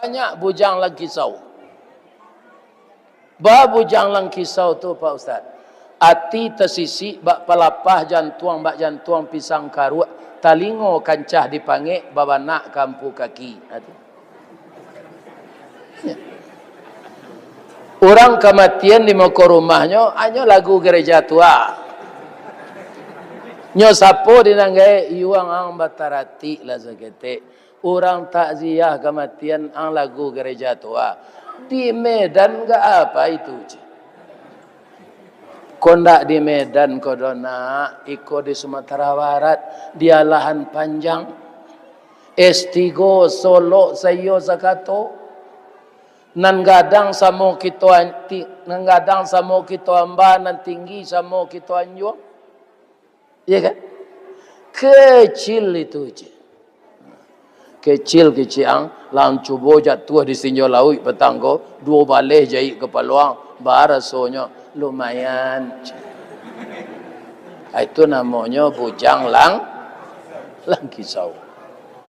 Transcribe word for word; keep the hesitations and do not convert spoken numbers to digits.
Banyak bujang Langkisau. Ba bujang Langkisau tu, Pak Ustaz, ati tasisik bak palapah, jantuang bak jantuang pisang karuak, talingo kancah dipangek, babanak ka ampu kaki. Ha, tu. Urang kamatian di muko rumahnyo, hanyo lagu gereja tua. Nyo sapo di nan gaek, "Yuang ang bataratik lah saketek. Urang takziah kamatian ang lagu gereja tua." Di Medan gak apa itu, cik? Ko ndak di Medan ko doh, nak, iko di Sumatera Barat, di Alahan Panjang. S tigo, Solok, saiyo sakato. Nan gadang samo kito anti-, nan gadang samo kito amba, nan tinggi samo kito anjuang. Iya kan? Kecil itu je. Kecil-kecil ang, lang cubo jatuah di sinjo lauik patang ko, duo baleh jaik kapalo ang, barasonyo lumayan. Ah, itu namonyo bujang lang, Langkisau.